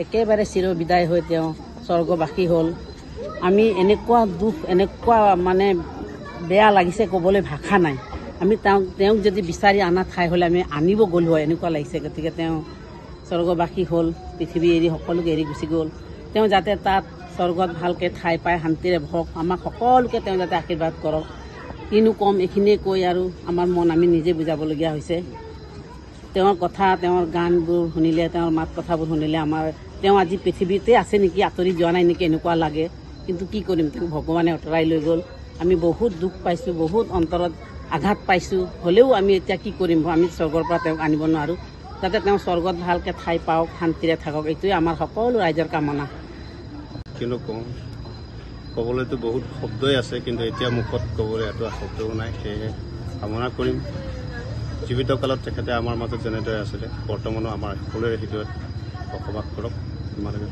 একেবাৰে চিৰ বিদায় হৈ তেওঁ স্বৰ্গবাসী হ'ল। আমি এনেকুৱা দুখ, এনেকুৱা মানে বেয়া লাগিছে, ক'বলৈ ভাষা নাই। আমি তেওঁক যদি বিচাৰি অনা ঠাই হ'লে আমি আনিব গ'লো হয়, এনেকুৱা লাগিছে। গতিকে তেওঁ স্বৰ্গবাসী হ'ল, পৃথিৱী এৰি সকলোকে এৰি গুচি গ'ল। তেওঁ যাতে তাত স্বৰ্গত ভালকৈ ঠাই পায়, শান্তিৰে বহক, আমাক সকলোকে তেওঁ যাতে আশীৰ্বাদ কৰক। কিনো ক'ম, এইখিনিয়ে কৈ আৰু আমাৰ মন আমি নিজে বুজাবলগীয়া হৈছে। তেওঁৰ কথা, তেওঁৰ গানবোৰ শুনিলে, তেওঁৰ মাত কথাবোৰ শুনিলে আমাৰ তেওঁ আজি পৃথিৱীতে আছে নেকি, আঁতৰি যোৱা নাই নেকি, এনেকুৱা লাগে। কিন্তু কি কৰিম, তেওঁক ভগৱানে আঁতৰাই লৈ গ'ল। আমি বহুত দুখ পাইছোঁ, বহুত অন্তৰত আঘাত পাইছোঁ। হ'লেও আমি এতিয়া কি কৰিম, আমি স্বৰ্গৰ পৰা তেওঁক আনিব নোৱাৰোঁ। যাতে তেওঁ স্বৰ্গত ভালকৈ ঠাই পাওক, শান্তিৰে থাকক, এইটোৱে আমাৰ সকলো ৰাইজৰ কামনা। কিনো কওঁ, ক'বলৈতো বহুত শব্দই আছে, কিন্তু এতিয়া মুখত ক'বলৈ এটা শব্দও নাই। সেয়েহে কামনা কৰিম জীৱিত কালত তেখেতে আমাৰ মাজত যেনেদৰে আছিলে, বৰ্তমানো আমাৰ সকলোৰে হৃদয়ত বসবাস কৰক। ইমানকে।